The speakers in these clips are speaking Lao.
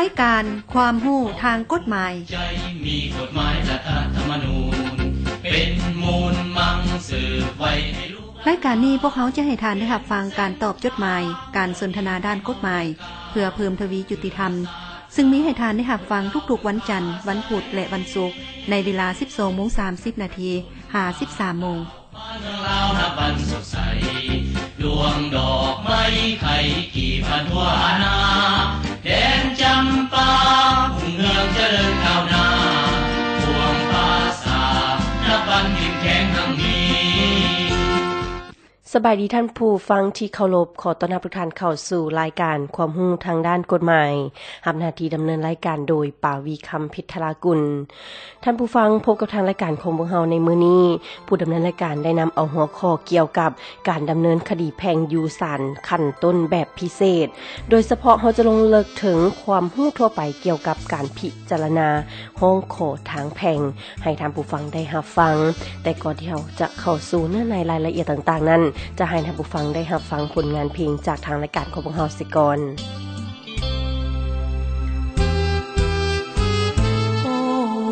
ລາຍການຄວາມຮູ້ທາງກົດໝາຍ. ໃຈມີກົດໝາຍລັດຖະທຳມະນູນ ເປັນມູນມັງສືບໄວ້ໃຫ້ລູກ. ລາຍການນີ້ພວກເຮົາຈະໃຫ້ທ່ານໄດ້ຮັບຟັງການຕອບຈົດໝາຍ, ການສົນທະນາດ້ານກົດໝາຍ ເພື່ອເພີ່ມທະວີຍຸຕິທຳ, ຊຶ່ງມີໃຫ້ທ່ານໄດ້ຮັບຟັງທຸກໆວັນຈັນ, ວັນພຸດ ແລະ ວັນສຸກ ໃນເວລາສິບສອງໂມງສາມສິບນາທີ ຫາສິບສາມໂມງ. ບ້ານເມືອງລາວນັບວັນສົດໃສ ດວງດອກໄມ້ໄຂ່ກີບບານທົ່ວອານາ ແດນຈຳປາຮຸ່ງເຮືອງຈະເລີນກ້າວໜ້າ ພວງປາສາດນັບວັນເຂັ້ມແຂງຮັ່ງມີ. ສະບາຍດີທ່ານຜູ້ຟັງທີ່ເຄົາລົບ, ຂໍຕ້ອນຮັບທຸກທ່ານເຂົ້າສູ່ລາຍການຄວາມຮູ້ທາງດ້ານກົດໝາຍ, ຮັບໜ້າທີ່ດຳເນີນລາຍການໂດຍ ປາວີ ຄຳພິດທະລາກຸນ. ທ່ານຜູ້ຟັງ, ພົບກັບທາງລາຍການຂອງພວກເຮົາໃນມື້ນີ້, ຜູ້ດຳເນີນລາຍການໄດ້ນຳເອົາຫົວຂໍ້ກ່ຽວກັບການດຳເນີນຄະດີແພ່ງຢູ່ສານຂັ້ນຕົ້ນແບບພິເສດ, ໂດຍສະເພາະເຮົາຈະລົງເລິກເຖິງຄວາມຮູ້ທົ່ວໄປກ່ຽວກັບການພິຈາລະນາຮ້ອງຂໍທາງແພ່ງໃຫ້ທ່ານຜູ້ຟັງໄດ້ຮັບຟັງ. ແຕ່ກ່ອນທີ່ເຮົາຈະເຂົ້າສູ່ເນື້ອໃນລາຍລະອຽດຕ່າງໆນັ້ນ, ຈະໃຫ້ທ່ານຜູ້ຟັງໄດ້ຮັບຟັງຜົນງານເພງຈາກທາງລາຍການຂອງພວກເຮົາເສຍກ່ອນ. ໂອ້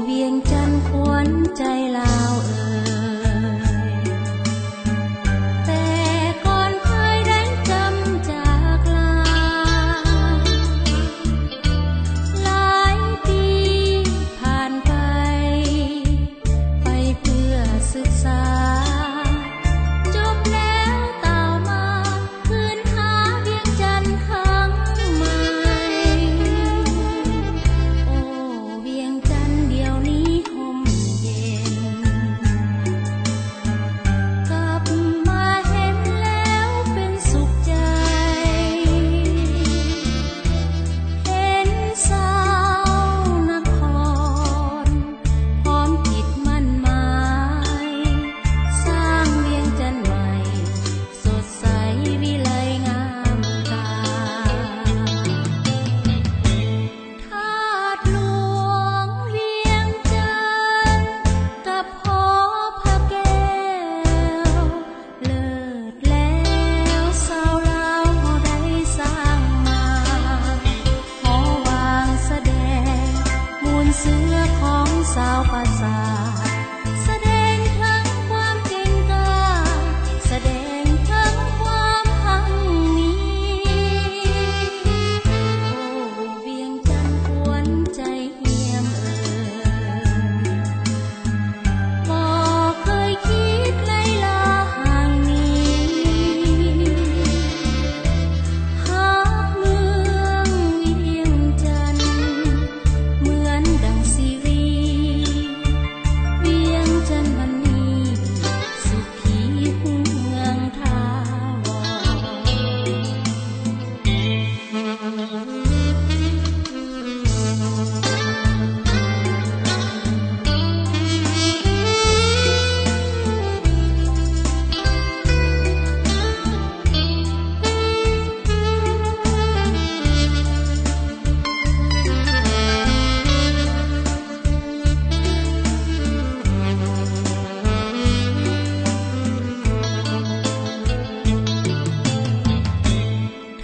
ວຽງຈັນຂວັນໃຈລາວເອີຍ ແຕ່ກ່ອນເຄີຍໄດ້ຈຳຈາກລາ ຫຼາຍປີຜ່ານໄປ ໄປເພື່ອສຶກສາ ຈົບແລ້ວຕາວມາ ຄືນຫາວຽງຈັນຄັ້ງໃໝ່. ໂອ້ ວຽງຈັນດຽວນີ້ຮົ່ມເຢັນ ກັບມາເຫັນແລ້ວເປັນສຸກໃຈ ເຫັນຊາວນະຄອນ ພ້ອມຈິດໝັ້ນໝາຍ ສ້າງວຽງຈັນໃໝ່ ສົດໃສວິໄລງາມຕາ. ທາດຫຼວງວຽງຈັນ ກັບຫໍພະແກ້ວ ເລີດແລ້ວຊາວລາວເຮົາໄດ້ສ້າງມາ ຫໍວາງສະແດງມູນເຊື້ອຂອງຊາວປາສາດ ສະແດງເຖິງຄວາມເກັ່ງກ້າ ສະແດງເຖິງຄວາມຮັ່ງມີ. ໂອ້ ວຽງຈັນຂວັນໃຈ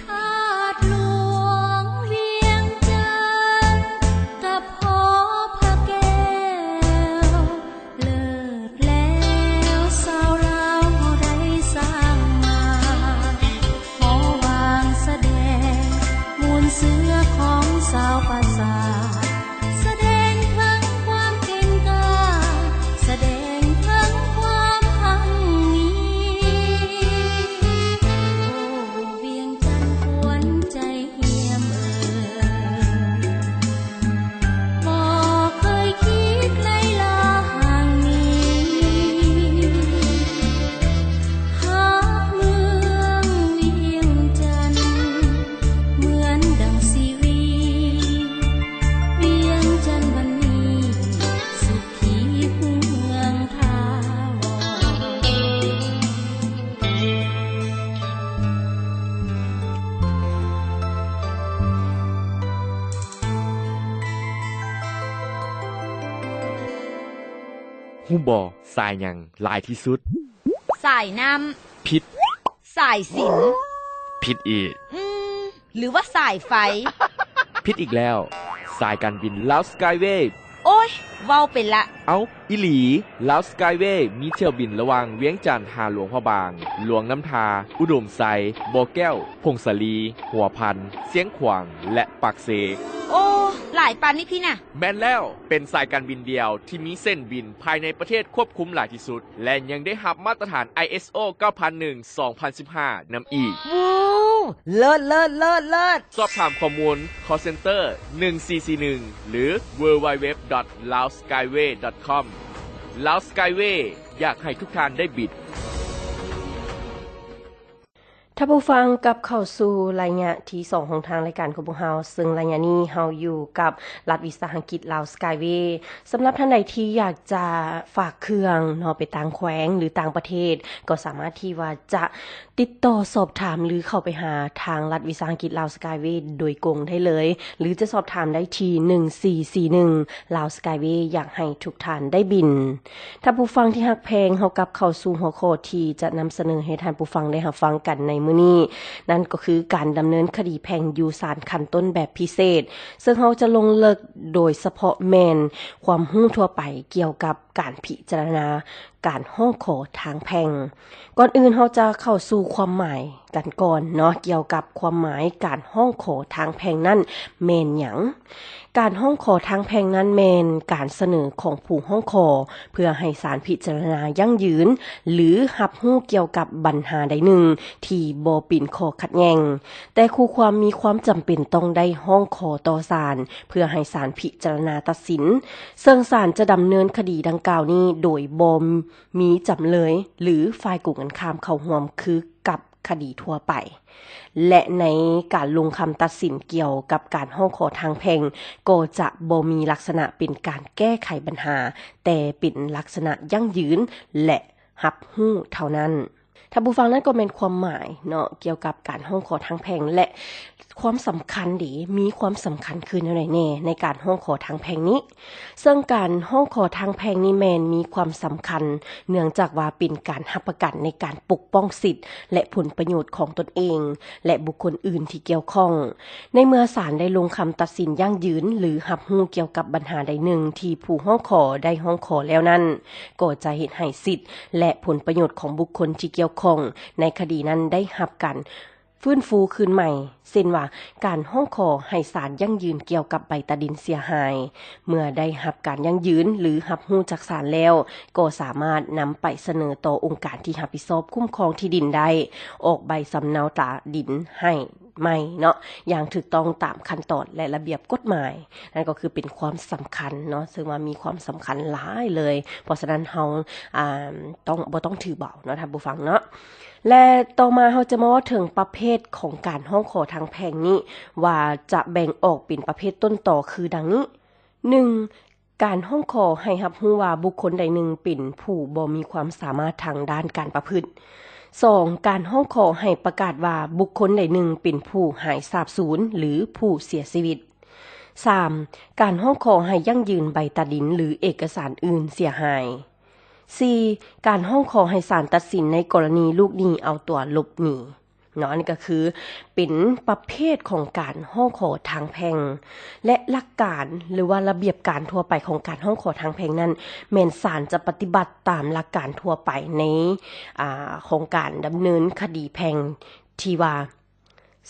ທາດຫຼວງວຽງຈັນ ກັບຫໍພະແກ້ວ ເລີດແລ້ວຊາວລາວເຮົາໄດ້ສ້າງມາ ຫໍວາງສະແດງມູນເຊື້ອຂອງຊາວປາສາດ ສະແດງເຖິງຄວາມເກັ່ງກ້າ ສະແດງເຖິງຄວາມຮັ່ງມີ. ໂອ້ ວຽງຈັນຂວັນໃຈ ຮຽມເອີຍ ບໍ່ເຄີຍຄິດໄລ່ລາຫ່າງໜີ ຮັກເມືອງວຽງຈັນ ເໝືອນດັ່ງຊີວິດ ວຽງຈັນວັນນີ້ ສຸ ທີ່ຮຸ່ງເຮືອງຖາວອນ. ຮູ້ບໍ່ ສາຍຫຍັງຫຼາຍທີ່ສຸດ? ສາຍນ້ຳ. ຜິດ. ສາຍສິນ. ຜິດອີກ. ອືມ ຫຼືວ່າສາຍໄຟ? ຜິດອີກແລ້ວ. ສາຍການບິນລາວສະກາຍເວ. ໂອ້ຍ ເວົ້າໄປລະ. ເອົ້າ ອີ່ຫຼີ, ລາວສະກາຍເວມີຖ້ຽວບິນລະຫວ່າງວຽງຈັນຫາຫຼວງພະບາງ, ຫຼວງນ້ຳທາ, ອຸດົມໄຊ, ບໍ່ແກ້ວ, ຜົ້ງສາລີ, ຫົວພັນ, ຊຽງຂວາງ ແລະ ປາກເຊ. ໂອ້ ຫຼາຍປານນີ້ພີ້ນະ. ແມ່ນແລ້ວ, ເປັນສາຍການບິນດຽວທີ່ມີເສັ້ນບິນພາຍໃນປະເທດຄວບຄຸມຫຼາຍທີ່ສຸດ ແລະ ຍັງໄດ້ຮັບມາດຕະຖານ ໄອເອສໂອ ເກົ້າພັນໜຶ່ງ ສອງພັນສິບຫ້າ ນຳອີກ. ວ້າວ ເລີດ ເລີດ ເລີດ ເລີດ! ສອບຖາມຂໍ້ມູນ call center ໜຶ່ງສີ່ສີ່ໜຶ່ງ ຫຼື www.laoskyway.com. ລາວສະກາຍເວ ຢາກໃຫ້ທຸກທ່ານໄດ້ບິນ. ທ່ານຜູ້ຟັງ ກັບເຂົ້າສູ່ໄລຍະທີສອງຂອງທາງລາຍການຂອງພວກເຮົາ, ເຊິ່ງໄລຍະນີ້ເຮົາຢູ່ກັບລັດວິສາຫະກິດລາວສະກາຍເວ. ສຳລັບທ່ານໃດທີ່ຢາກຈະຝາກເຄື່ອງເນາະ ໄປຕ່າງແຂວງ ຫຼື ຕ່າງປະເທດ, ກໍສາມາດທີ່ວ່າຈະຕິດຕໍ່ສອບຖາມ ຫຼື ເຂົ້າໄປຫາທາງລັດວິສາຫະກິດລາວສະກາຍເວໂດຍກົງໄດ້ເລີຍ ຫຼື ຈະສອບຖາມໄດ້ທີ່ ໜຶ່ງສີ່ສີ່ໜຶ່ງ. ລາວສະກາຍເວ ຢາກໃຫ້ທຸກທ່ານໄດ້ບິນ. ທ່ານຜູ້ຟັງທີ່ຮັກແພງ, ເຮົາກັບເຂົ້າສູ່ຫົວຂໍ້ທີ່ຈະນຳສະເໜີໃຫ້ທ່ານຜູ້ຟັງໄດ້ຮັບຟັງກັນໃນມື້ນີ້, ນັ້ນກໍຄືການດຳເນີນຄະດີແພ່ງຢູ່ສານຂັ້ນຕົ້ນແບບພິເສດ, ເຊິ່ງເຮົາຈະລົງເລິກໂດຍສະເພາະແມ່ນຄວາມຮູ້ທົ່ວໄປກ່ຽວກັບການພິຈາລະນາການຮ້ອງຂໍທາງແພ່ງ. ກ່ອນອື່ນເຮົາຈະເຂົ້າສູ່ຄວາມໝາຍກັນກ່ອນເນາະ, ກ່ຽວກັບຄວາມໝາຍການຮ້ອງຂໍທາງແພ່ງນັ້ນແມ່ນຫຍັງ? ການຮ້ອງຂໍທາງແພ່ງນັ້ນແມ່ນການສະເໜີຂອງຜູ້ຮ້ອງຂໍ ເພື່ອໃຫ້ສານພິຈາລະນາຢັ້ງຢືນ ຫຼື ຮັບຮູ້ກ່ຽວກັບບັນຫາໃດໜຶ່ງທີ່ບໍ່ເປັນຂໍ້ຂັດແຍ່ງ, ແຕ່ຄູ່ຄວາມມີຄວາມຈຳເປັນຕ້ອງໄດ້ຮ້ອງຂໍຕໍ່ສານ ເພື່ອໃຫ້ສານພິຈາລະນາຕັດສິນ, ເຊິ່ງສານຈະດຳເນີນຄະດີດັ່ງກ່າວນີ້ໂດຍບໍ່ມີຈຳເລີຍ ຫຼື ຝ່າຍກົງກັນຂ້າມເຂົ້າຮ່ວມຄືກັບຄະດີທົ່ວໄປ. ແລະ ໃນການລົງຄຳຕັດສິນກ່ຽວກັບການຮ້ອງຂໍທາງແພ່ງ ກໍຈະບໍ່ມີລັກສະນະເປັນການແກ້ໄຂບັນຫາ, ແຕ່ເປັນລັກສະນະຢັ້ງຢືນ ແລະ ຮັບຮູ້ເທົ່ານັ້ນ. ທ່ານຜູ້ຟັງ, ນັ້ນກໍແມ່ນຄວາມໝາຍເນາະ ກ່ຽວກັບການຮ້ອງຂໍທາງແພ່ງ ແລະ ຄວາມສຳຄັນເດ ມີຄວາມສຳຄັນຄືແນວໃດແດ່ໃນການຮ້ອງຂໍທາງແພ່ງນີ້? ເຊິ່ງການຮ້ອງຂໍທາງແພ່ງນີ້ແມ່ນມີຄວາມສຳຄັນ ເນື່ອງຈາກວ່າເປັນການຮັບປະກັນໃນການປົກປ້ອງສິດ ແລະ ຜົນປະໂຫຍດຂອງຕົນເອງ ແລະ ບຸກຄົນອື່ນທີ່ກ່ຽວຂ້ອງ. ໃນເມື່ອສານໄດ້ລົງຄຳຕັດສິນຢັ້ງຢືນ ຫຼື ຮັບຮູ້ກ່ຽວກັບບັນຫາໃດໜຶ່ງທີ່ຜູ້ຮ້ອງຂໍໄດ້ຮ້ອງຂໍແລ້ວນັ້ນ, ກໍຈະເຮັດໃຫ້ສິດ ແລະ ຜົນປະໂຫຍດຂອງບຸກຄົນທີ່ກ່ຽວຂ້ອງໃນຄະດີນັ້ນໄດ້ຮັບການ ຟື້ນຟູຄືນໃໝ່, ເຊັ່ນວ່າ ການຮ້ອງຂໍໃຫ້ສານຢັ້ງຢືນກ່ຽວກັບໃບຕາດິນເສຍຫາຍ. ເມື່ອໄດ້ຮັບການຢັ້ງຢືນ ຫຼື ຮັບຮູ້ຈາກສານແລ້ວ, ກໍສາມາດນຳໄປສະເໜີຕໍ່ອົງການທີ່ຮັບຜິດຊອບຄຸ້ມຄອງທີ່ດິນໄດ້, ອອກໃບສຳເນົາຕາດິນໃຫ້ໃໝ່ເນາະ, ຢ່າງຖືກຕ້ອງຕາມຂັ້ນຕອນ ແລະ ລະບຽບກົດໝາຍ. ນັ້ນກໍຄືເປັນຄວາມສຳຄັນເນາະ, ເຊິ່ງວ່າມີຄວາມສຳຄັນຫຼາຍເລີຍ. ເພາະສະນັ້ນເຮົາ, ອ່າ, ຕ້ອງ, ບໍ່ຕ້ອງຖືເບົາເນາະ ທ່ານຜູ້ຟັງເນາະ. ແລະ ຕໍ່ມາເຮົາຈະມາເວົ້າເຖິງປະເພດຂອງການຮ້ອງຂໍທາງແພ່ງນີ້ ວ່າຈະແບ່ງອອກເປັນປະເພດຕົ້ນຕໍຄືດັ່ງນີ້. ໜຶ່ງ, ການຮ້ອງຂໍໃຫ້ຮັບຮູ້ວ່າບຸກຄົນໃດໜຶ່ງເປັນຜູ້ບໍ່ມີຄວາມສາມາດທາງດ້ານການປະພຶດ. ສອງ, ການຮ້ອງຂໍໃຫ້ປະກາດວ່າບຸກຄົນໃດໜຶ່ງເປັນຜູ້ຫາຍສາບສູນ ຫຼື ຜູ້ເສຍຊີວິດ. ສາມ, ການຮ້ອງຂໍໃຫ້ຢັ້ງຢືນໃບຕາດິນ ຫຼື ເອກະສານອື່ນເສຍຫາຍ. ສີ່, ການຮ້ອງຂໍໃຫ້ສານຕັດສິນໃນກໍລະນີລູກໜີ້ເອົາຕົວຫຼົບໜີເນາະ. ອັນນີ້ກໍຄືເປັນປະເພດຂອງການຮ້ອງຂໍທາງແພ່ງ ແລະ ຫຼັກການ ຫຼືວ່າລະບຽບການທົ່ວໄປຂອງການຮ້ອງຂໍທາງແພ່ງນັ້ນ ແມ່ນສານຈະປະຕິບັດຕາມຫຼັກການທົ່ວໄປໃນ, ອາ, ຂອງການດຳເນີນຄະດີແພ່ງທີ່ວ່າ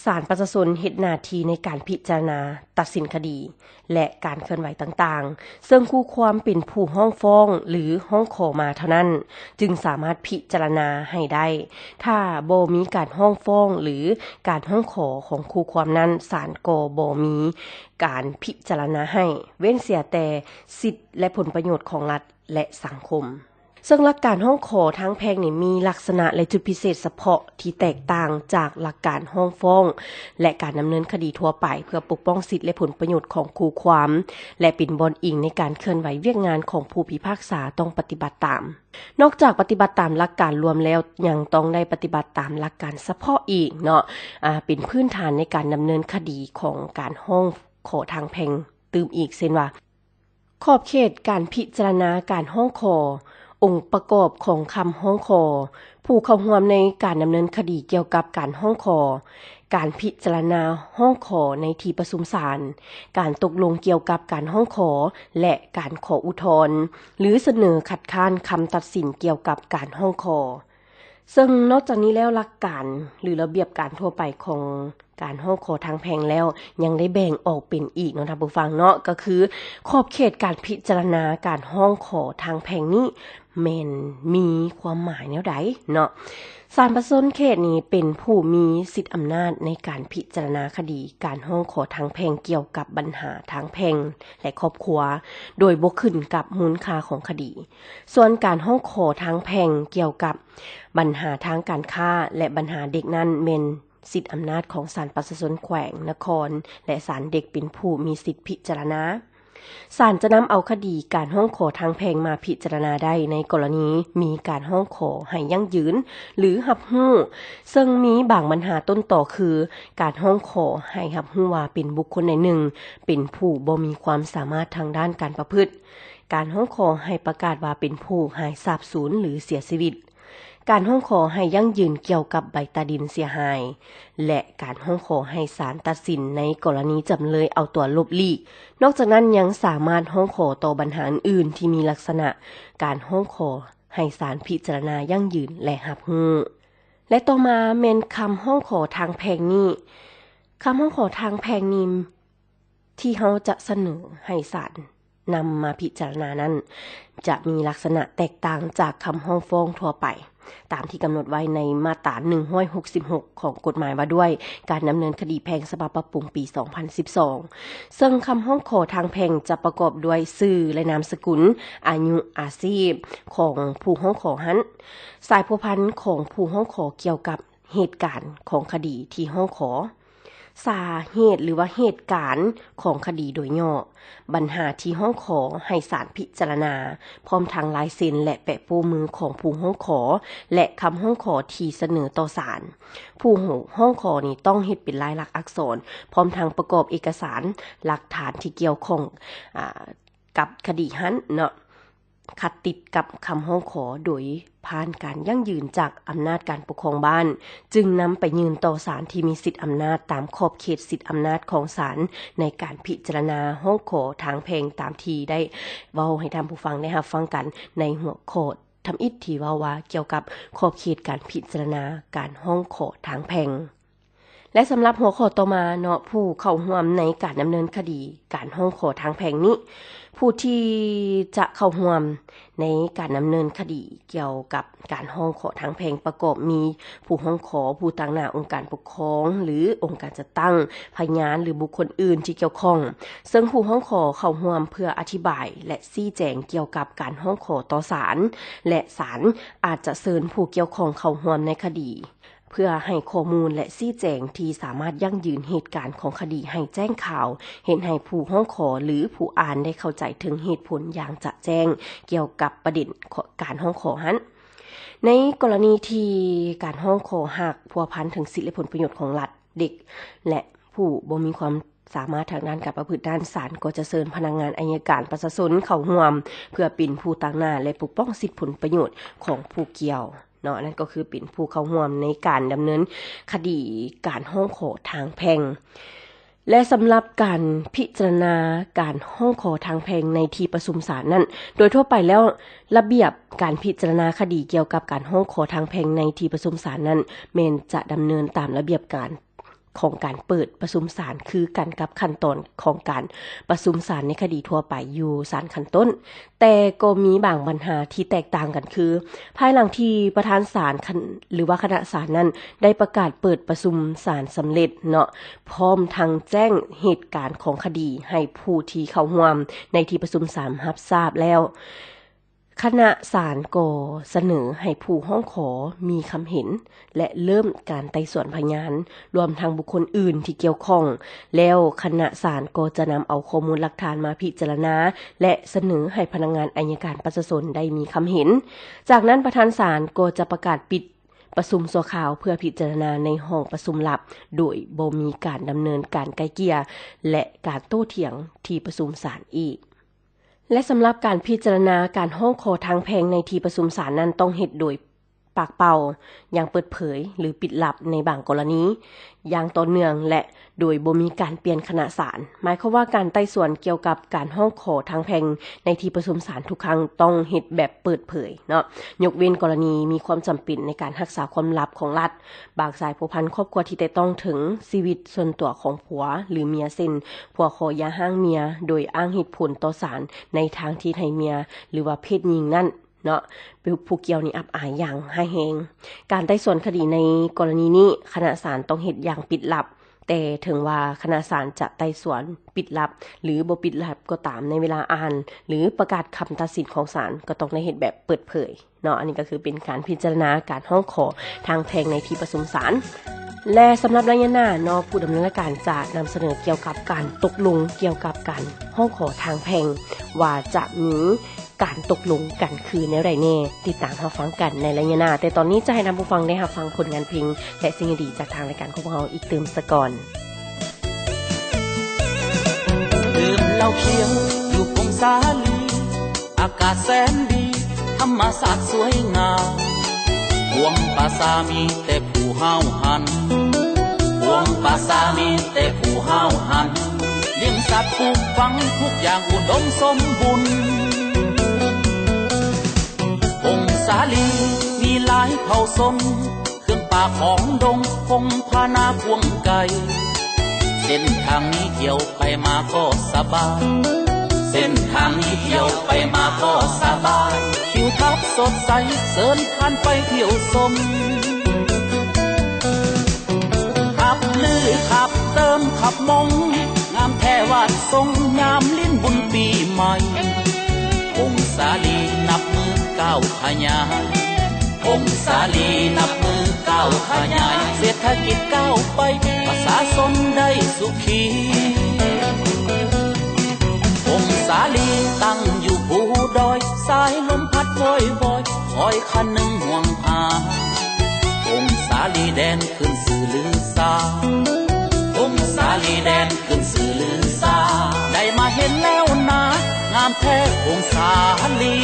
ສານປະຊາຊົນເຮັດໜ້າທີ່ໃນການພິຈາລະນາຕັດສິນຄະດີ ແລະ ການເຄື່ອນໄຫວຕ່າງໆ, ເຊິ່ງຄູ່ຄວາມເປັນຜູ້ຮ້ອງຟ້ອງ ຫຼື ຮ້ອງຂໍມາເທົ່ານັ້ນ ຈຶ່ງສາມາດພິຈາລະນາໃຫ້ໄດ້. ຖ້າບໍ່ມີການຮ້ອງຟ້ອງ ຫຼື ການຮ້ອງຂໍຂອງຄູ່ຄວາມນັ້ນ, ສານກໍບໍ່ມີການພິຈາລະນາໃຫ້, ເວັ້ນເສຍແຕ່ສິດ ແລະ ຜົນປະໂຫຍດຂອງລັດ ແລະ ສັງຄົມ. ເຊິ່ງຫຼັກການຮ້ອງຂໍທາງແພ່ງນີ້ມີລັກສະນະ ແລະ ຈຸດພິເສດສະເພາະທີ່ແຕກຕ່າງຈາກຫຼັກການຮ້ອງຟ້ອງ ແລະ ການດຳເນີນຄະດີທົ່ວໄປ ເພື່ອປົກປ້ອງສິດ ແລະ ຜົນປະໂຫຍດຂອງຄູ່ຄວາມ ແລະ ເປັນບ່ອນອີງໃນການເຄື່ອນໄຫວວຽກງານຂອງຜູ້ພິພາກສາຕ້ອງປະຕິບັດຕາມ. ນອກຈາກປະຕິບັດຕາມຫຼັກການລວມແລ້ວ, ຍັງຕ້ອງໄດ້ປະຕິບັດຕາມຫຼັກການສະເພາະອີກເນາະ, ອາ, ເປັນພື້ນຖານໃນການດຳເນີນຄະດີຂອງການຮ້ອງຂໍທາງແພ່ງຕື່ມອີກ, ເຊັ່ນວ່າ ຂອບເຂດການພິຈາລະນາການຮ້ອງຂໍ, ອົງປະກອບຂອງຄຳຮ້ອງຂໍ, ຜູ້ເຂົ້າຮ່ວມໃນການດຳເນີນຄະດີກ່ຽວກັບການຮ້ອງຂໍ, ການພິຈາລະນາຮ້ອງຂໍໃນທີ່ປະຊຸມສານ, ການຕົກລົງກ່ຽວກັບການຮ້ອງຂໍ ແລະ ການຂໍອຸທອນ ຫຼື ສະເໜີຄັດຄ້ານຄຳຕັດສິນກ່ຽວກັບການຮ້ອງຂໍ. ເຊິ່ງນອກຈາກນີ້ແລ້ວ, ຫຼັກການ ຫຼື ລະບຽບການທົ່ວໄປຂອງການຮ້ອງຂໍທາງແພ່ງແລ້ວ ຍັງໄດ້ແບ່ງອອກເປັນອີກເນາະທ່ານຜູ້ຟັງເນາະ, ກໍຄືຂອບເຂດການພິຈາລະນາການຮ້ອງຂໍທາງແພ່ງນີ້ແມ່ນມີຄວາມໝາຍແນວໃດເນາະ. ສານປະຊາຊົນເຂດນີ້ເປັນຜູ້ມີສິດອຳນາດໃນການພິຈາລະນາຄະດີການຮ້ອງຂໍທາງແພ່ງກ່ຽວກັບບັນຫາທາງແພ່ງ ແລະ ຄອບຄົວ ໂດຍບໍ່ຂຶ້ນກັບມູນຄ່າຂອງຄະດີ. ສ່ວນການຮ້ອງຂໍທາງແພ່ງກ່ຽວກັບບັນຫາທາງການຄ້າ ແລະ ບັນຫາເດັກນັ້ນແມ່ນສິດອຳນາດຂອງສານປະຊາຊົນແຂວງ, ນະຄອນ ແລະ ສານເດັກເປັນຜູ້ມີສິດພິຈາລະນາ. ສານຈະນຳເອົາຄະດີການຮ້ອງຂໍທາງແພ່ງມາພິຈາລະນາໄດ້ໃນກໍລະນີມີການຮ້ອງຂໍໃຫ້ຢັ້ງຢືນ ຫຼື ຮັບຮູ້, ເຊິ່ງມີບາງບັນຫາຕົ້ນຕໍຄື ການຮ້ອງຂໍໃຫ້ຮັບຮູ້ວ່າເປັນບຸກຄົນໃດໜຶ່ງເປັນຜູ້ບໍ່ມີຄວາມສາມາດທາງດ້ານການປະພຶດ, ການຮ້ອງຂໍໃຫ້ປະກາດວ່າເປັນຜູ້ຫາຍສາບສູນ ຫຼື ເສຍຊີວິດ, ການຮ້ອງຂໍໃຫ້ຢັ້ງຢືນກ່ຽວກັບໃບຕາດິນເສຍຫາຍ ແລະ ການຮ້ອງຂໍໃຫ້ສານຕັດສິນໃນກໍລະນີຈຳເລີຍເອົາຕົວຫຼົບຫຼີກ. ນອກຈາກນັ້ນຍັງສາມາດຮ້ອງຂໍຕໍ່ບັນຫາອື່ນໆທີ່ມີລັກສະນະການຮ້ອງຂໍໃຫ້ສານພິຈາລະນາຢັ້ງຢືນ ແລະ ຮັບຮູ້. ແລະ ຕໍ່ມາແມ່ນຄຳຮ້ອງຂໍທາງແພ່ງນີ້. ຄຳຮ້ອງຂໍທາງແພ່ງນີ້ ທີ່ເຮົາຈະສະເໜີໃຫ້ສານນຳມາພິຈາລະນານັ້ນ ຈະມີລັກສະນະແຕກຕ່າງຈາກຄຳຮ້ອງຟ້ອງທົ່ວໄປ ຕາມທີ່ກຳນົດໄວ້ໃນມາດຕາໜຶ່ງຮ້ອຍຫົກສິບຫົກ ຂອງກົດໝາຍວ່າດ້ວຍການດຳເນີນຄະດີແພ່ງ ສະບັບປັບປຸງປີສອງພັນສິບສອງ ເຊິ່ງຄຳຮ້ອງຂໍທາງແພ່ງຈະປະກອບດ້ວຍຊື່ ແລະ ນາມສະກຸນ, ອາຍຸ, ອາຊີບຂອງຜູ້ຮ້ອງຂໍຫັ້ນ, ສາຍພົວພັນຂອງຜູ້ຮ້ອງຂໍກ່ຽວກັບ ເຫດການຂອງຄະດີທີ່ຮ້ອງຂໍ, ສາເຫດ ຫຼືວ່າເຫດການຂອງຄະດີໂດຍຫຍໍ້, ບັນຫາທີ່ຮ້ອງຂໍໃຫ້ສານພິຈາລະນາ, ພ້ອມທັງລາຍເຊັນ ແລະ ແປະໂປ້ມືຂອງຜູ້ຮ້ອງຂໍ ແລະ ຄຳຮ້ອງຂໍທີ່ສະເໜີຕໍ່ສານ. ຜູ້ຮ້ອງຂໍນີ້ຕ້ອງເຮັດເປັນລາຍລັກອັກສອນ, ພ້ອມທັງປະກອບເອກະສານ, ຫຼັກຖານທີ່ກ່ຽວຂ້ອງ, ອາ, ກັບຄະດີຫັ້ນເນາະ. ຂັດຕິດກັບຄຳຮ້ອງຂໍໂດຍຜ່ານການຢັ້ງຢືນຈາກອຳນາດການປົກຄອງບ້ານ, ຈຶ່ງນຳໄປຍື່ນຕໍ່ສານທີ່ມີສິດອຳນາດຕາມຂອບເຂດສິດອຳນາດຂອງສານໃນການພິຈາລະນາຮ້ອງຂໍທາງແພ່ງ ຕາມທີ່ໄດ້ເວົ້າໃຫ້ທ່ານຜູ້ຟັງໄດ້ຮັບຟັງກັນໃນຫົວຂໍ້ທຳອິດທີ່ເວົ້າວ່າກ່ຽວກັບຂອບເຂດການພິຈາລະນາການຮ້ອງຂໍທາງແພ່ງ. ແລະ ສຳລັບຫົວຂໍ້ຕໍ່ມາເນາະ, ຜູ້ເຂົ້າຮ່ວມໃນການດຳເນີນຄະດີການຮ້ອງຂໍທາງແພ່ງນີ້, ຜູ້ທີ່ຈະເຂົ້າຮ່ວມໃນການດຳເນີນຄະດີກ່ຽວກັບການຮ້ອງຂໍທາງແພ່ງ ປະກອບມີຜູ້ຮ້ອງຂໍ, ຜູ້ຕາງໜ້າອົງການປົກຄອງ ຫຼື ອົງການຈັດຕັ້ງ, ພະຍານ ຫຼື ບຸກຄົນອື່ນທີ່ກ່ຽວຂ້ອງ, ເຊິ່ງຜູ້ຮ້ອງຂໍເຂົ້າຮ່ວມເພື່ອອະທິບາຍ ແລະ ຊີ້ແຈງກ່ຽວກັບການຮ້ອງຂໍຕໍ່ສານ ແລະ ສານອາດຈະເຊີນຜູ້ກ່ຽວຂ້ອງເຂົ້າຮ່ວມໃນຄະດີ ເພື່ອໃຫ້ຂໍ້ມູນ ແລະ ຊີ້ແຈງທີ່ສາມາດຢັ້ງຢືນເຫດການຂອງຄະດີໃຫ້ແຈ້ງຂ່າວ, ເຮັດໃຫ້ຜູ້ຮ້ອງຂໍ ຫຼື ຜູ້ອ່ານໄດ້ເຂົ້າໃຈເຖິງເຫດຜົນຢ່າງຈະແຈ້ງກ່ຽວກັບປະເດັນການຮ້ອງຂໍຫັ້ນ. ໃນກໍລະນີທີ່ການຮ້ອງຂໍຫາກພົວພັນເຖິງສິດ ແລະ ຜົນປະໂຫຍດຂອງລັດ, ເດັກ ແລະ ຜູ້ບໍ່ມີຄວາມສາມາດທາງດ້ານການປະພຶດນັ້ນ, ສານກໍຈະເຊີນພະນັກງານໄອຍະການປະຊາຊົນເຂົ້າຮ່ວມ ເພື່ອເປັນຜູ້ຕາງໜ້າ ແລະ ປົກປ້ອງສິດຜົນປະໂຫຍດຂອງຜູ້ກ່ຽວ. ເນາະ, ນັ້ນກໍຄືເປັນຜູ້ເຂົ້າຮ່ວມໃນການດຳເນີນຄະດີການຮ້ອງຂໍທາງແພ່ງ. ແລະ ສຳລັບການພິຈາລະນາການຮ້ອງຂໍທາງແພ່ງໃນທີ່ປະຊຸມສານນັ້ນ, ໂດຍທົ່ວໄປແລ້ວ, ລະບຽບການພິຈາລະນາຄະດີກ່ຽວກັບການຮ້ອງຂໍທາງແພ່ງໃນທີ່ປະຊຸມສານນັ້ນ ແມ່ນຈະດຳເນີນຕາມລະບຽບການ ຂອງການເປີດປະຊຸມສານຄືກັນກັບຂັ້ນຕອນຂອງການປະຊຸມສານໃນຄະດີທົ່ວໄປຢູ່ສານຂັ້ນຕົ້ນ, ແຕ່ກໍມີບາງບັນຫາທີ່ແຕກຕ່າງກັນຄື ພາຍຫຼັງທີ່ປະທານສານ ຄັນ ຫຼືວ່າຄະນະສານນັ້ນໄດ້ປະກາດເປີດປະຊຸມສານສຳເລັດເນາະ, ພ້ອມທັງແຈ້ງເຫດການຂອງຄະດີໃຫ້ຜູ້ທີ່ເຂົ້າຮ່ວມໃນທີ່ປະຊຸມສານຮັບຊາບແລ້ວ, ຄະນະສານກໍສະເໜີໃຫ້ຜູ້ຮ້ອງຂໍມີຄຳເຫັນ ແລະ ເລີ່ມການໄຕ່ສວນພະຍານ, ລວມທັງບຸກຄົນອື່ນທີ່ກ່ຽວຂ້ອງ, ແລ້ວຄະນະສານກໍຈະນຳເອົາຂໍ້ມູນຫຼັກຖານມາພິຈາລະນາ ແລະ ສະເໜີໃຫ້ພະນັກງານໄອຍະການປະຊາຊົນໄດ້ມີຄຳເຫັນ. ຈາກນັ້ນປະທານສານກໍຈະປະກາດປິດປະຊຸມຊົ່ວຄາວເພື່ອພິຈາລະນາໃນຫ້ອງປະຊຸມລັບ ໂດຍບໍ່ມີການດຳເນີນການໄກ່ເກ່ຍ ແລະ ການໂຕ້ຖຽງທີ່ປະຊຸມສານອີກ. ແລະ ສຳລັບການພິຈາລະນາການຮ້ອງຂໍທາງແພ່ງໃນທີ່ປະຊຸມສານນັ້ນ ຕ້ອງເຮັດໂດຍປາກເປົ່າ, ຢ່າງເປີດເຜີຍ ຫຼື ປິດລັບໃນບາງກໍລະນີ, ຢ່າງຕໍ່ເນື່ອງ ແລະ ໂດຍບໍ່ມີການປ່ຽນຄະນະສານ. ໝາຍຄວາມວ່າການໄຕ່ສວນກ່ຽວກັບການຮ້ອງຂໍທາງແພ່ງໃນທີ່ປະຊຸມສານທຸກຄັ້ງຕ້ອງເຮັດແບບເປີດເຜີຍເນາະ, ຍົກເວັ້ນກໍລະນີມີຄວາມຈຳເປັນໃນການຮັກສາຄວາມລັບຂອງລັດ, ບາງສາຍພົວພັນຄອບຄົວທີ່ແຕະຕ້ອງເຖິງຊີວິດສ່ວນຕົວຂອງຜົວ ຫຼື ເມຍ ເຊັ່ນ ຜົວຂໍຢ່າຮ້າງເມຍໂດຍອ້າງເຫດຜົນຕໍ່ສານໃນທາງທີ່ໃຫ້ເມຍ ຫຼືວ່າເພດຍິງນັ້ນເນາະ ຜູ້ກ່ຽວນີ້ອັບອາຍຢ່າງຮ້າຍແຮງ. ການໄຕ່ສວນຄະດີໃນກໍລະນີນີ້ ຄະນະສານຕ້ອງເຮັດຢ່າງປິດລັບ, ແຕ່ເຖິງວ່າຄະນະສານຈະໄຕ່ສວນປິດລັບ ຫຼື ບໍ່ປິດລັບກໍຕາມ, ໃນເວລາອ່ານ ຫຼື ປະກາດຄຳຕັດສິນຂອງສານ ກໍຕ້ອງໄດ້ເຮັດແບບເປີດເຜີຍ. ເນາະ, ອັນນີ້ກໍຄືເປັນການພິຈາລະນາການຮ້ອງຂໍທາງແພ່ງໃນທີ່ປະຊຸມສານ. ແລະ ສຳລັບໄລຍະໜ້າເນາະ, ຜູ້ດຳເນີນລາຍການຈະນຳສະເໜີກ່ຽວກັບການຕົກລົງກ່ຽວກັບການຮ້ອງຂໍທາງແພ່ງ ວ່າຈະມີການຕົກລົງກັນຄືແນວໃດແດ່. ຕິດຕາມຮັບຟັງກັນໃນໄລຍະໜ້າ, ແຕ່ຕອນນີ້ຈະໃຫ້ທ່ານຜູ້ຟັງໄດ້ຮັບຟັງຜົນງານເພງ ແລະ ສິ່ງດີໆຈາກທາງລາຍການຂອງພວກເຮົາອີກຕື່ມສະກ່ອນ. ດື່ມເຫຼົ້າຂຽວຢູ່ກົງສາລີ ອາກາດແສນດີ ທຳມະຊາດສວຍງາມ ກວມປ່າຊ້າມີແຕ່ຜູ້ຫ້າວຫັນ ກວມປ່າຊ້າມີແຕ່ຜູ້ຫ້າວຫັນ ລ້ຽງສັດປູກຝັງ ທຸກຢ່າງອຸດົມສົມບູນ ກົງສາລີມີຫຼາຍເຜົ່າຊົນ ເຄື່ອງປ່າຂອງດົງ ພົງຜານາກວ້າງໄກ ເສັ້ນທາງນີ້ທ່ຽວໄປມາກໍສະບາຍ ເສັ້ນທາງນີ້ທ່ຽວໄປມາກໍສະບາຍ ທິວທັດສົດໃສ ເຊີນທ່ານໄປທ່ຽວຊົມ ຂັບລືຂັບເຕີມຂັບມົງ ງາມແທ້ວັດສົງ ຍາມຫຼິ້ນບຸນປີໃໝ່ ກົງສາລີນັບມື້ກ້າວຂະຫຍາຍ ກົງສາລີນັບມື້ກ້າວຂະຫຍາຍ ເສດຖະກິດກ້າວໄປ ປະຊາຊົນໄດ້ສຸຂີ ກົງສາລີຕັ້ງຢູ່ພູດອຍ ສາຍລົມພັດວອຍວອຍ ຄອຍຄະນຶງຫ່ວງຫາ ກົງສາລີແດນຂຶ້ນຊື່ລືຊາ ກົງສາລີແດນຂຶ້ນຊື່ລືຊາ ໄດ້ມາເຫັນແລ້ວນາ ງາມແທ້ກົງສາລີ.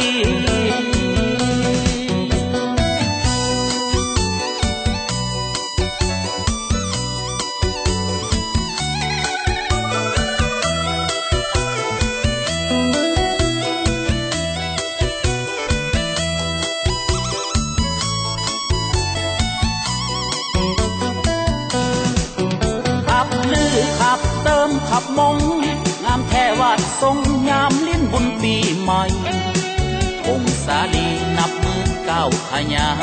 ຂັບລືຂັບເຕີມຂັບມົງ ງາມແທ້ວັດສົງ ຍາມຫຼິ້ນບຸນປີໃໝ່ ກົງສາລີນັບມື້ກ້າວຂະຫຍາຍ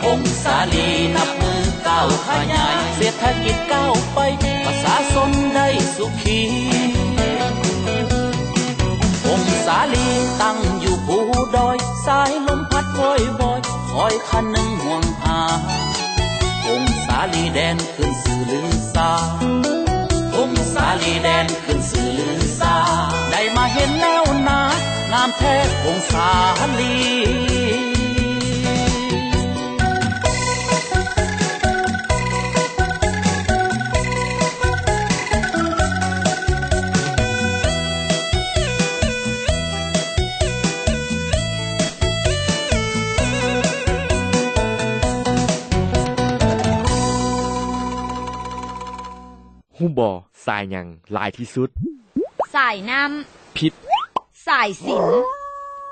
ກົງສາລີນັບມື້ກ້າວຂະຫຍາຍ ເສດຖະກິດກ້າວໄປ ປະຊາຊົນໄດ້ສຸຂີ ກົງສາລີຕັ້ງຢູ່ພູດອຍ ສາຍລົມພັດວອຍວອຍ ຄອຍຄະນຶງຫ່ວງຫາ ກົງສາລີແດນຂຶ້ນຊື່ລືຊາ ກົງສາລີແດນຂຶ້ນຊື່ລືຊາ ໄດ້ມາເຫັນແລ້ວນາ ງາມແທ້ກົງສາລີ. ຮູ້ບໍ່ ສາຍຫຍັງຫຼາຍທີ່ສຸດ? ສາຍນ້ຳ. ຜິດ. ສາຍສິນ.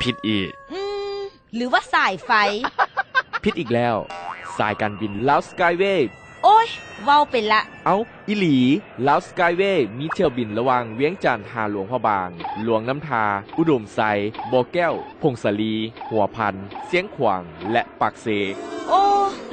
ຜິດອີກ. ອືມ ຫຼືວ່າສາຍໄຟ? ຜິດອີກແລ້ວ. ສາຍການບິນລາວສະກາຍເວ. ໂອ້ຍ ເວົ້າໄປລະ. ເອົ້າ ອີ່ຫຼີ, ລາວສະກາຍເວ ມີຖ້ຽວບິນລະຫວ່າງວຽງຈັນຫາຫຼວງພະບາງ, ຫຼວງນ້ຳທາ, ອຸດົມໄຊ, ບໍ່ແກ້ວ, ຜົ້ງສາລີ, ຫົວພັນ, ຊຽງຂວາງ ແລະ ປາກເຊ. ໂອ້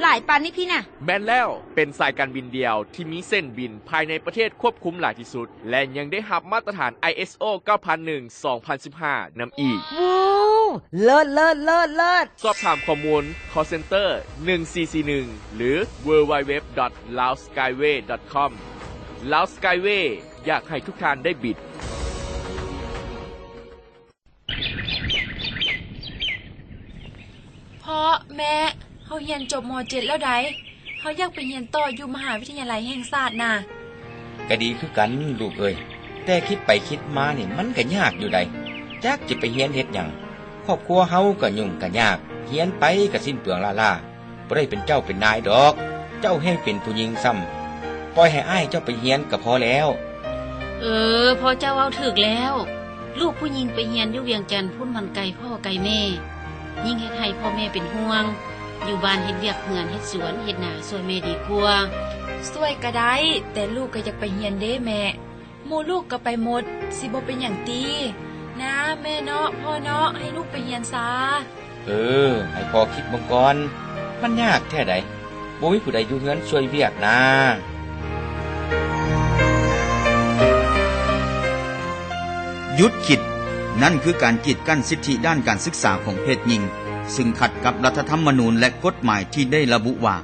ຫຼາຍປານນີ້ພີ້ນະ. ແມ່ນແລ້ວ, ເປັນສາຍການບິນດຽວທີ່ມີເສັ້ນບິນພາຍໃນປະເທດຄວບຄຸມຫຼາຍທີ່ສຸດ ແລະ ຍັງໄດ້ຮັບມາດຕະຖານ ໄອເອສໂອ ເກົ້າພັນໜຶ່ງ ສອງພັນສິບຫ້າ ນຳອີກ. ວ້າວ ເລີດ ເລີດ ເລີດ ເລີດ! ສອບຖາມຂໍ້ມູນ call center ໜຶ່ງສີ່ສີ່ໜຶ່ງ ຫຼື www.laoskyway.com. Lao Skyway ຢາກໃຫ້ທຸກທ່ານໄດ້ບິນ. ພໍ່ ແມ່ ເຮົາຮຽນຈົບ ມ.ເຈັດ ແລ້ວໃດ໋. ເຮົາຢາກໄປຮຽນຕໍ່ຢູ່ມະຫາວິທະຍາໄລແຫ່ງຊາດນະ. ກະດີຄືກັນລູກເອີຍ, ແຕ່ຄິດໄປຄິດມານີ້ ມັນກະຍາກຢູ່ໃດ໋. ຈັກຊິໄປຮຽນເຮັດຫຍັງ? ຄອບຄົວເຮົາກໍຫຍຸ້ງກໍຍາກ, ຮຽນໄປກໍສິ້ນເປືອງລ້າໆ, ບໍ່ໄດ້ເປັນເຈົ້າເປັນນາຍດອກ. ເຈົ້າແຮ່ງເປັນຜູ້ຍິງຊ້ຳ, ປ່ອຍໃຫ້ອ້າຍເຈົ້າໄປຮຽນກໍພໍແລ້ວ. ເອີ, ພໍ່ເຈົ້າເວົ້າຖືກແລ້ວ. ລູກຜູ້ຍິງໄປຮຽນຢູ່ວຽງຈັນພຸ້ນມັນໄກພໍ່ໄກແມ່, ຍິ່ງເຮັດໃຫ້ພໍ່ແມ່ເປັນຫ່ວງ. ຢູ່ບ້ານເຮັດວຽກເຮືອນເຮັດສວນເຮັດນາຊ່ວຍແມ່ດີກວ່າ. ຊ່ວຍກໍໄດ້, ແຕ່ລູກກໍຢາກໄປຮຽນເດ້ແມ່. ໝູ່ລູກກໍໄປໝົດ, ຊິບໍ່ເປັນຫຍັງຕິ? ນາແມ່ເນາະ, ພໍ່ເນາະ, ໃຫ້ລູກໄປຮຽນຊາ. ເອີ, ໃຫ້ພໍ່ຄິດເບິ່ງກ່ອນ. ມັນຍາກແທ້ໃດ, ບໍ່ມີຜູ້ໃດຢູ່ເຮືອນຊ່ວຍວຽກນາ. ຢຸດຄິດ, ນັ້ນຄືການກີດກັ້ນສິດທິດ້ານການສຶກສາຂອງເພດຍິງ, ຊຶ່ງຂັດກັບລັດຖະທຳມະນູນ ແລະ ກົດໝາຍທີ່ໄດ້ລະບຸວ່າ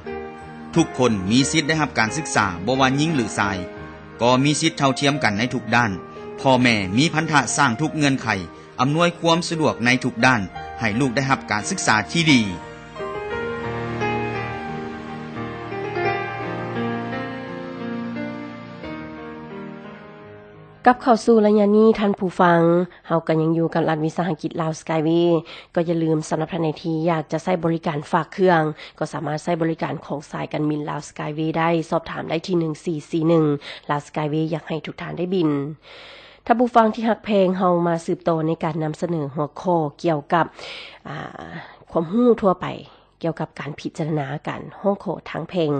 ທຸກຄົນມີສິດໄດ້ຮັບການສຶກສາ, ບໍ່ວ່າຍິງ ຫຼື ຊາຍ, ກໍມີສິດເທົ່າທຽມກັນໃນທຸກດ້ານ. ພໍ່ແມ່ມີພັນທະສ້າງທຸກເງື່ອນໄຂ, ອຳນວຍຄວາມສະດວກໃນທຸກດ້ານ, ໃຫ້ລູກໄດ້ຮັບການສຶກສາທີ່ດີ. ກັບເຂົ້າສູ່ໄລຍະນີ້, ທ່ານຜູ້ຟັງ, ເຮົາກໍຍັງຢູ່ກັບລັດວິສາຫະກິດລາວສະກາຍເວ. ກໍຢ່າລືມ, ສຳລັບທ່ານໃດທີ່ຢາກຈະໃຊ້ບໍລິການຝາກເຄື່ອງ, ກໍສາມາດໃຊ້ບໍລິການຂອງສາຍການບິນລາວສະກາຍເວໄດ້. ສອບຖາມໄດ້ທີ່ໜຶ່ງສີ່ສີ່ໜຶ່ງ, ລາວສະກາຍເວຢາກໃຫ້ທຸກທ່ານໄດ້ບິນ. ທ່ານຜູ້ຟັງທີ່ຮັກແພງ, ເຮົາມາສືບຕໍ່ໃນການນຳສະເໜີຫົວຂໍ້ກ່ຽວກັບ, ອາ, ຄວາມຮູ້ທົ່ວໄປ ກ່ຽວກັບການພິຈາລະນາການຮ້ອງຂໍທາງແພ່ງ.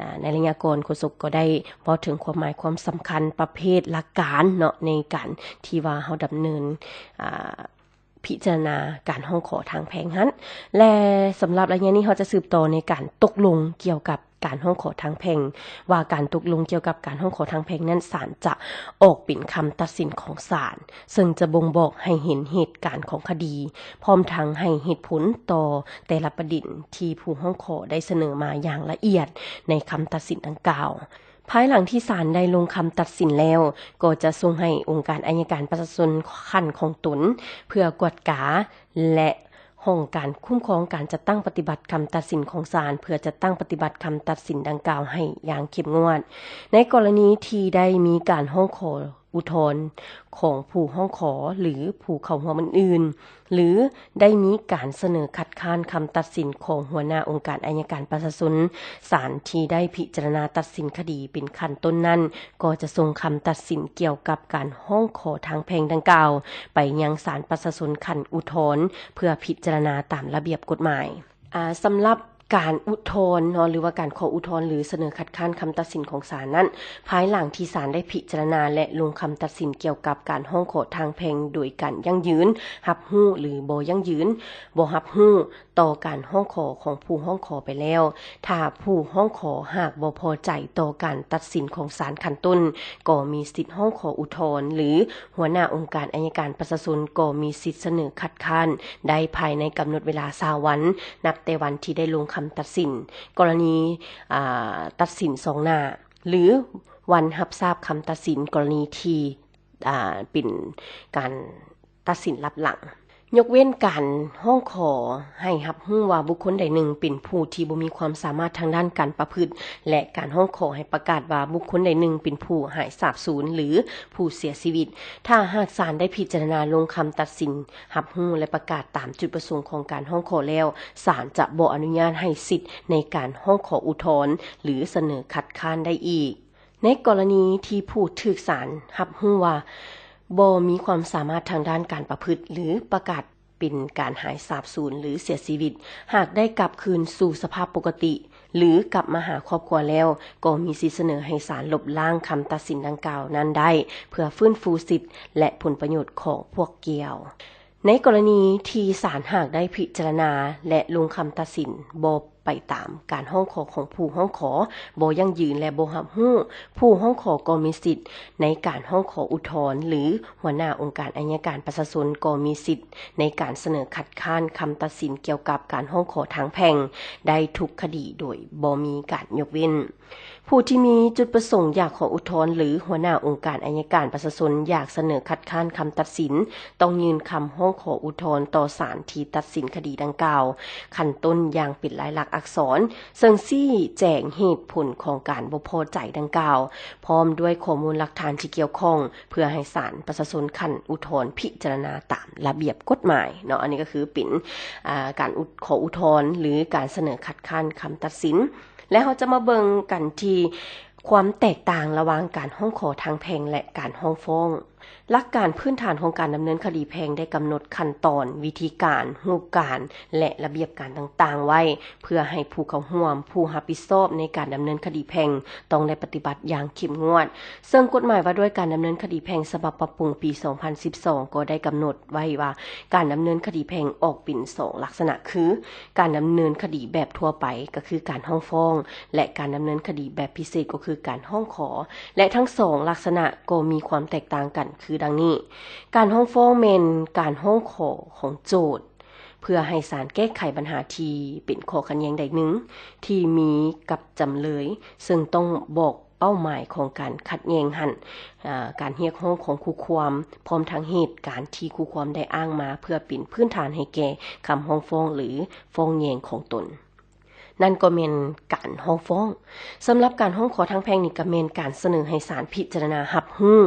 ອາ, ໃນໄລຍະກ່ອນ, ໂຄສົກກໍໄດ້ເວົ້າເຖິງຄວາມໝາຍຄວາມສຳຄັນ, ປະເພດ, ຫຼັກການເນາະ, ໃນການທີ່ວ່າເຮົາດຳເນີນ, ອາ, ພິຈາລະນາການຮ້ອງຂໍທາງແພ່ງຫັ້ນ. ແລະ ສຳລັບໄລຍະນີ້, ເຮົາຈະສືບຕໍ່ໃນການຕົກລົງກ່ຽວກັບການຮ້ອງຂໍທາງແພ່ງ, ວ່າການຕົກລົງກ່ຽວກັບການຮ້ອງຂໍທາງແພ່ງນັ້ນ, ສານຈະອອກເປັນຄຳຕັດສິນຂອງສານ, ເຊິ່ງຈະບົ່ງບອກໃຫ້ເຫັນເຫດການຂອງຄະດີ, ພ້ອມທັງໃຫ້ເຫດຜົນຕໍ່ແຕ່ລະປະເດັນທີ່ຜູ້ຮ້ອງຂໍໄດ້ສະເໜີມາຢ່າງລະອຽດໃນຄຳຕັດສິນດັ່ງກ່າວ. ພາຍຫຼັງທີ່ສານໄດ້ລົງຄຳຕັດສິນແລ້ວ, ກໍຈະສົ່ງໃຫ້ອົງການໄອຍະການປະຊາຊົນຂັ້ນຂອງຕົນ ເພື່ອກວດກາ ແລະ ຫ້ອງການຄຸ້ມຄອງການຈັດຕັ້ງປະຕິບັດຄຳຕັດສິນຂອງສານ ເພື່ອຈັດຕັ້ງປະຕິບັດຄຳຕັດສິນດັ່ງກ່າວໃຫ້ຢ່າງເຂັ້ມງວດ. ໃນກໍລະນີທີ່ໄດ້ມີການຮ້ອງຂໍອຸທອນຂອງຜູ້ຮ້ອງຂໍ ຫຼື ຜູ້ເຂົ້າຮ່ວມອື່ນໆ, ຫຼື ໄດ້ມີການສະເໜີຄັດຄ້ານຄຳຕັດສິນຂອງຫົວໜ້າອົງການໄອຍະການປະຊາຊົນ, ສານທີ່ໄດ້ພິຈາລະນາຕັດສິນຄະດີເປັນຂັ້ນຕົ້ນນັ້ນ, ກໍຈະສົ່ງຄຳຕັດສິນກ່ຽວກັບການຮ້ອງຂໍທາງແພ່ງດັ່ງກ່າວໄປຍັງສານປະຊາຊົນຂັ້ນອຸທອນ ເພື່ອພິຈາລະນາຕາມລະບຽບກົດໝາຍ. ອາ, ສຳລັບການອຸທອນເນາະ, ຫຼືວ່າການຂໍອຸທອນ ຫຼື ສະເໜີຄັດຄ້ານຄຳຕັດສິນຂອງສານນັ້ນ, ພາຍຫຼັງທີ່ສານໄດ້ພິຈາລະນາ ແລະ ລົງຄຳຕັດສິນກ່ຽວກັບການຮ້ອງຂໍທາງແພ່ງໂດຍການຢັ້ງຢືນ, ຮັບຮູ້ ຫຼື ບໍ່ຢັ້ງຢືນ, ບໍ່ຮັບຮູ້ ຕໍ່ການຮ້ອງຂໍຂອງຜູ້ຮ້ອງຂໍໄປແລ້ວ, ຖ້າຜູ້ຮ້ອງຂໍຫາກບໍ່ພໍໃຈຕໍ່ການຕັດສິນຂອງສານຂັ້ນຕົ້ນ, ກໍມີສິດຮ້ອງຂໍອຸທອນ ຫຼື ຫົວໜ້າອົງການໄອຍະການປະຊາຊົນກໍມີສິດສະເໜີຄັດຄ້ານໄດ້ພາຍໃນກຳນົດເວລາຊາວວັນ ນັບແຕ່ວັນທີ່ໄດ້ລົງຄຳຕັດສິນ. ກໍລະນີ, ອາ, ຕັດສິນສອງໜ້າ ຫຼື ວັນຮັບຊາບຄຳຕັດສິນ, ກໍລະນີທີ່, ອາ, ເປັນການ ຕັດສິນລັບຫຼັງ. ຍົກເວັ້ນການຮ້ອງຂໍໃຫ້ຮັບຮູ້ວ່າບຸກຄົນໃດໜຶ່ງເປັນຜູ້ທີ່ບໍ່ມີຄວາມສາມາດທາງດ້ານການປະພຶດ ແລະ ການຮ້ອງຂໍໃຫ້ປະກາດວ່າບຸກຄົນໃດໜຶ່ງເປັນຜູ້ຫາຍສາບສູນ ຫຼື ຜູ້ເສຍຊີວິດ. ຖ້າຫາກສານໄດ້ພິຈາລະນາລົງຄຳຕັດສິນຮັບຮູ້ ແລະ ປະກາດຕາມຈຸດປະສົງຂອງການຮ້ອງຂໍແລ້ວ, ສານຈະບໍ່ອະນຸຍາດໃຫ້ສິດໃນການຮ້ອງຂໍອຸທອນ ຫຼື ສະເໜີຄັດຄ້ານໄດ້ອີກ. ໃນກໍລະນີທີ່ຜູ້ຖືກສານຮັບຮູ້ວ່າບໍ່ມີຄວາມສາມາດທາງດ້ານການປະພຶດ ຫຼື ປະກາດເປັນການຫາຍສາບສູນ ຫຼື ເສຍຊີວິດ, ຫາກໄດ້ກັບຄືນສູ່ສະພາບປົກກະຕິ ຫຼື ກັບມາຫາຄອບຄົວແລ້ວ, ກໍມີສິດສະເໜີໃຫ້ສານລົບລ້າງຄຳຕັດສິນດັ່ງກ່າວນັ້ນໄດ້ ເພື່ອຟື້ນຟູສິດ ແລະ ຜົນປະໂຫຍດຂອງພວກກ່ຽວ. ໃນກໍລະນີທີ່ສານຫາກໄດ້ພິຈາລະນາ ແລະ ລົງຄຳຕັດສິນບໍ່ໄປຕາມການຮ້ອງຂໍຂອງຜູ້ຮ້ອງຂໍ, ບໍ່ຢັ້ງຢືນ ແລະ ບໍ່ຮັບຮູ້, ຜູ້ຮ້ອງຂໍກໍມີສິດໃນການຮ້ອງຂໍອຸທອນ ຫຼື ຫົວໜ້າອົງການໄອຍະການປະຊາຊົນກໍມີສິດໃນການສະເໜີຄັດຄ້ານຄຳຕັດສິນກ່ຽວກັບການຮ້ອງຂໍທາງແພ່ງໄດ້ທຸກຄະດີໂດຍບໍ່ມີການຍົກເວັ້ນ. ຜູ້ທີ່ມີຈຸດປະສົງຢາກຂໍອຸທອນ ຫຼື ຫົວໜ້າອົງການໄອຍະການປະຊາຊົນຢາກສະເໜີຄັດຄ້ານຄຳຕັດສິນ, ຕ້ອງຍື່ນຄຳຮ້ອງຂໍອຸທອນຕໍ່ສານທີ່ຕັດສິນຄະດີດັ່ງກ່າວຂັ້ນຕົ້ນຢ່າງເປັນລາຍລັກ ອັກສອນ ເຊິ່ງຊີ້ແຈງເຫດຜົນຂອງການບໍ່ພໍໃຈດັ່ງກ່າວ ພ້ອມດ້ວຍຂໍ້ມູນຫຼັກຖານທີ່ກ່ຽວຂ້ອງ ເພື່ອໃຫ້ສານປະຊາຊົນຂັ້ນອຸທອນພິຈາລະນາຕາມລະບຽບກົດໝາຍເນາະ. ອັນນີ້ກໍຄືເປັນ ອາ ການອຸ ຂໍອຸທອນ ຫຼື ການສະເໜີຄັດຄ້ານຄຳຕັດສິນ. ແລະ ເຮົາຈະມາເບິ່ງກັນທີ່ຄວາມແຕກຕ່າງລະຫວ່າງການຮ້ອງຂໍທາງແພ່ງ ແລະ ການຮ້ອງຟ້ອງ. ຫຼັກການພື້ນຖານຂອງການດຳເນີນຄະດີແພ່ງໄດ້ກຳນົດຂັ້ນຕອນ, ວິທີການ, ຮູບການ ແລະ ລະບຽບການຕ່າງໆໄວ້ ເພື່ອໃຫ້ຜູ້ເຂົ້າຮ່ວມ, ຜູ້ຮັບຜິດຊອບໃນການດຳເນີນຄະດີແພ່ງ ຕ້ອງໄດ້ປະຕິບັດຢ່າງເຂັ້ມງວດ. ເຊິ່ງກົດໝາຍວ່າດ້ວຍການດຳເນີນຄະດີແພ່ງ ສະບັບປັບປຸງປີສອງພັນສິບສອງ ກໍໄດ້ກຳນົດໄວ້ວ່າ ການດຳເນີນຄະດີແພ່ງອອກເປັນສອງລັກສະນະ ຄື ການດຳເນີນຄະດີແບບທົ່ວໄປ ກໍຄືການຮ້ອງຟ້ອງ ແລະ ການດຳເນີນຄະດີແບບພິເສດ ກໍຄືການຮ້ອງຂໍ ແລະ ທັງສອງລັກສະນະກໍມີຄວາມແຕກຕ່າງກັນ ຄືດັ່ງນີ້. ການຮ້ອງຟ້ອງແມ່ນການຮ້ອງຂໍຂອງໂຈດ ເພື່ອໃຫ້ສານແກ້ໄຂບັນຫາທີ່ເປັນຂໍ້ຂັດແຍ່ງໃດໜຶ່ງທີ່ມີກັບຈຳເລີຍ, ເຊິ່ງຕ້ອງບອກເປົ້າໝາຍຂອງການຂັດແຍ່ງຫັ້ນ, ອາ, ການຮຽກຮ້ອງຂອງຄູ່ຄວາມ, ພ້ອມທັງເຫດການທີ່ຄູ່ຄວາມໄດ້ອ້າງມາ ເພື່ອເປັນພື້ນຖານໃຫ້ແກ່ຄຳຮ້ອງຟ້ອງ ຫຼື ຟ້ອງແຍ້ງຂອງຕົນ. ນັ້ນກໍແມ່ນການຮ້ອງຟ້ອງ. ສຳລັບການຮ້ອງຂໍທາງແພ່ງນີ້ ກໍແມ່ນການສະເໜີໃຫ້ສານພິຈາລະນາຮັບຮູ້,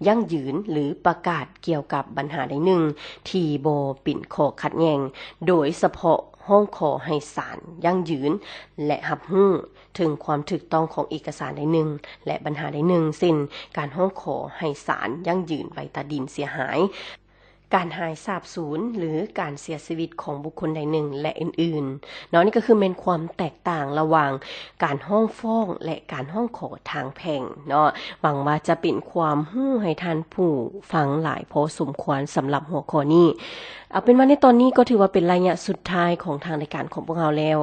ຢັ້ງຢືນ ຫຼື ປະກາດກ່ຽວກັບບັນຫາໃດໜຶ່ງທີ່ບໍ່ເປັນຂໍ້ຂັດແຍ່ງ, ໂດຍສະເພາະຮ້ອງຂໍໃຫ້ສານຢັ້ງຢືນ ແລະ ຮັບຮູ້ເຖິງຄວາມຖືກຕ້ອງຂອງເອກະສານໃດໜຶ່ງ ແລະ ບັນຫາໃດໜຶ່ງ, ເຊັ່ນ ການຮ້ອງຂໍໃຫ້ສານຢັ້ງຢືນໃບຕາດິນເສຍຫາຍ, ການຫາຍສາບສູນ ຫຼື ການເສຍຊີວິດຂອງບຸກຄົນໃດໜຶ່ງ ແລະ ອື່ນໆເນາະ. ນີ້ກໍຄືແມ່ນຄວາມແຕກຕ່າງລະຫວ່າງການຮ້ອງຟ້ອງ ແລະ ການຮ້ອງຂໍທາງແພ່ງເນາະ. ຫວັງວ່າຈະເປັນຄວາມຮູ້ໃຫ້ທ່ານຜູ້ຟັງຫຼາຍພໍສົມຄວນສຳລັບຫົວຂໍ້ນີ້. ເອົາເປັນວ່າໃນຕອນນີ້ກໍຖືວ່າເປັນໄລຍະສຸດທ້າຍຂອງທາງລາຍການຂອງພວກເຮົາແລ້ວ.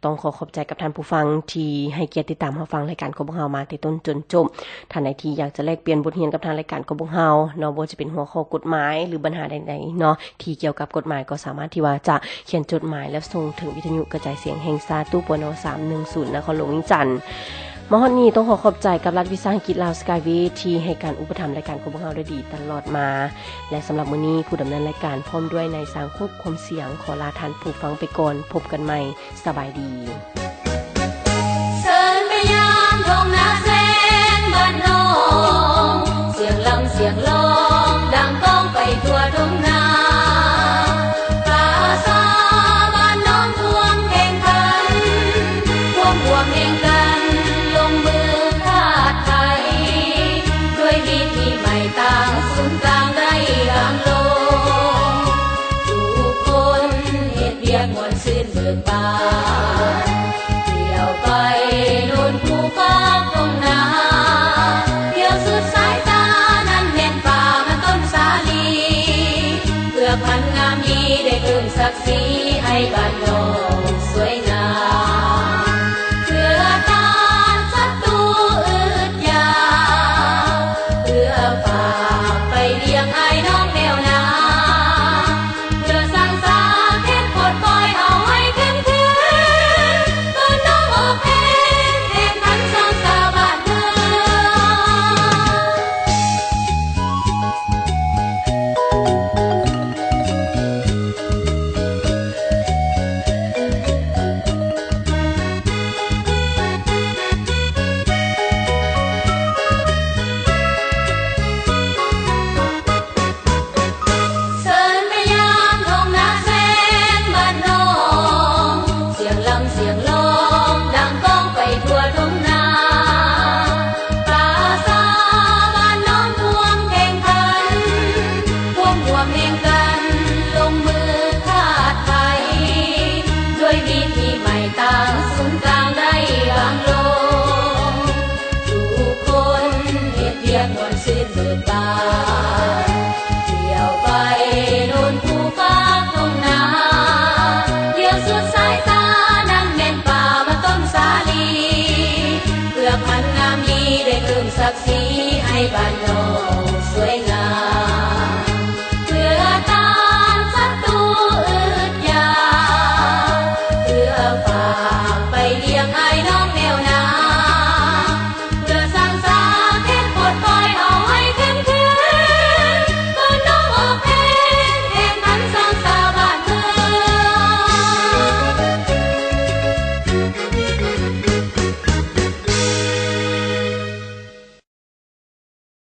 ຕ້ອງຂໍຂອບໃຈກັບທ່ານຜູ້ຟັງທີ່ໃຫ້ກຽດຕິດຕາມຮັບຟັງລາຍການຂອງພວກເຮົາມາແຕ່ຕົ້ນຈົນຈົບ. ທ່ານໃດທີ່ຢາກຈະແລກປ່ຽນບົດຮຽນກັບທາງລາຍການຂອງພວກເຮົາເນາະ, ບໍ່ວ່າຈະເປັນຫົວຂໍ້ກົດໝາຍ ຫຼື ບັນຫາໃດໆເນາະ ທີ່ກ່ຽວກັບກົດໝາຍ, ກໍສາມາດທີ່ວ່າຈະຂຽນຈົດໝາຍ ແລ້ວສົ່ງເຖິງວິທະຍຸກະຈາຍສຽງແຫ່ງຊາດ ຕູ້ ປນ ສາມໜຶ່ງສູນ ນະຄອນຫຼວງວຽງຈັນ. ມາຮອດນີ້ຕ້ອງຂໍຂອບໃຈກັບລັດວິສາຫະກິດລາວ Skyway ທີ່ໃຫ້ການອຸປະຖຳລາຍການຂອງພວກເຮົາໄດ້ດີຕະຫຼອດມາ. ແລະ ສຳລັບມື້ນີ້ ຜູ້ດຳເນີນລາຍການພ້ອມດ້ວຍນາຍຊ່າງຄວບຄວາມສຽງ ຂໍລາທ່ານຜູ້ຟັງໄປກ່ອນ. ພົບກັນໃໝ່. ສະບາຍດີ. ເຊີນໄປຍາມທົ່ງນາແສງບ້ານນ້ອງ, ສຽງລຳສຽງຮ້ອງດັງກ້ອງໄປທົ່ວທົ່ງນາ. ປາສາດບ້ານນ້ອງພວມແຂ່ງຂັນ, ພວມຮ່ວມແຮງກັນລົງມືທາດໄທ, ດ້ວຍວິທີໃໝ່ຕັ້ງສູນກາງໄດ້ກາງລົງ. ທຸກຄົນເຮັດວຽກມ່ວນຊື່ນເບີກບານ, ທ່ຽວໄປໂນນພູຄອກທົ່ງນາ, ທ່ຽວສຸດສາຍຕານັ້ນແມ່ນປ່າມັນຕົ້ນສາລີ, ເພື່ອພັນງາມດີໄດ້ເພີ່ມສັກສີໃຫ້ບ້ານນ້ອງສວຍງາມ, ເພື່ອຕ້ານສັດຕູອືດຢາກ, ເພື່ອຝາກໄປລ້ຽງອ້າຍນ້ອງແນວໜ້າ. ເພື່ອສ້າງສາແຂນຂົດຄອຍເອົາໃຫ້ເຂັ້ມແຂງ, ເອີ້ນນ້ອງອອກແຮງແຂ່ງຂັນສ້າງສາບ້ານເມືອງ. ເຊີນໄປຍາມທົ່ງນາແສງບ້ານນ້ອງ, ສຽງລຳສຽງຮ້ອງດັງກ້ອງໄປທົ່ວທົ່ງນາ. ປາສາດບ້ານນ້ອງພວມແຂ່ງຂັນ, ພວມຮ່ວມແຮງກັນລົງມືທາດໄທ, ດ້ວຍວິທີໃໝ່ຕັ້ງສູນກາງໄດ້ວາງລົງ. ທຸກຄົນເຮັດວຽກມ່ວນຊື່ນເບີກບານ, ທ່ຽວໄປໂນນພູຄອກທົ່ງນາ, ທ່ຽວສຸດສາຍຕານັ້ນແມ່ນປ່າມັນຕົ້ນສາລີ, ເພື່ອພັນງາມດີໄດ້ເພີ່ມສັກສີໃຫ້ບ້ານ